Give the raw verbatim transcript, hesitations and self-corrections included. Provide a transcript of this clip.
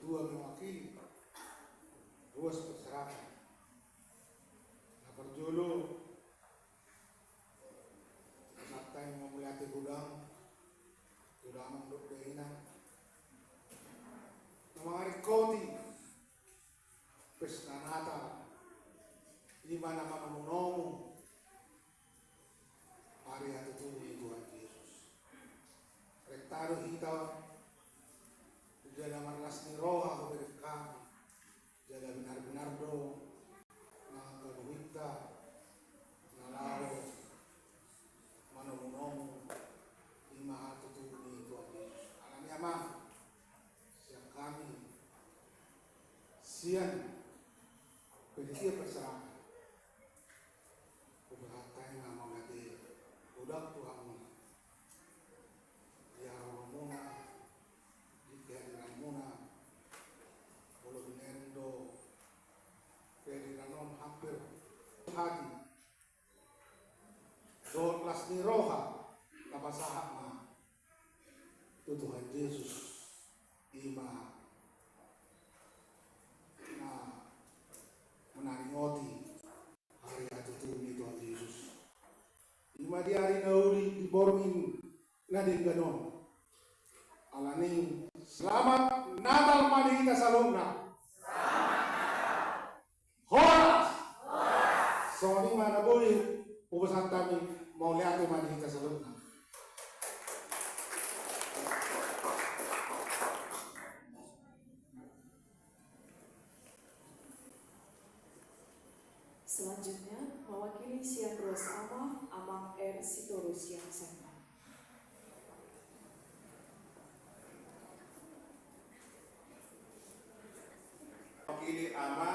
dua mewakili ruas perseratan. Na parjolo, sahat ma mauliate godang tu damang dohot dainang na mangaringkoti pesta Natal, i ma na manomunomu ari hatutubu ni Tuhan Jesus. Renta do hita jala marlas ni roha hubereng hami, jala binarbinar do na angka bohinta na laho manomunomu i ma hatutubu ni Tuhan Jesus. Alani i, Amang, sian hami, sian panitia perseratan, hupasahat hami ma mauliate godang tu hamuna di haroromuna, di kehadiranmuna. Molo binereng do kehadiran on, hampir hati dohot las ni roha tapasahat ma tu Tuhan Jesus, i ma na manaringoti ari hatutubu ni Tuhan Jesus, i ma di ari na uli di borngin na denggan on. Alani i, selamat Natal ma di hita saluhutna. Horas. Songon i ma na boi, hupasahat hami mauliate ma di hita saluhutna. Selanjutnya, mewakili sian ruas ama, Amang R Sitorus Siangsana. Mewakili ama,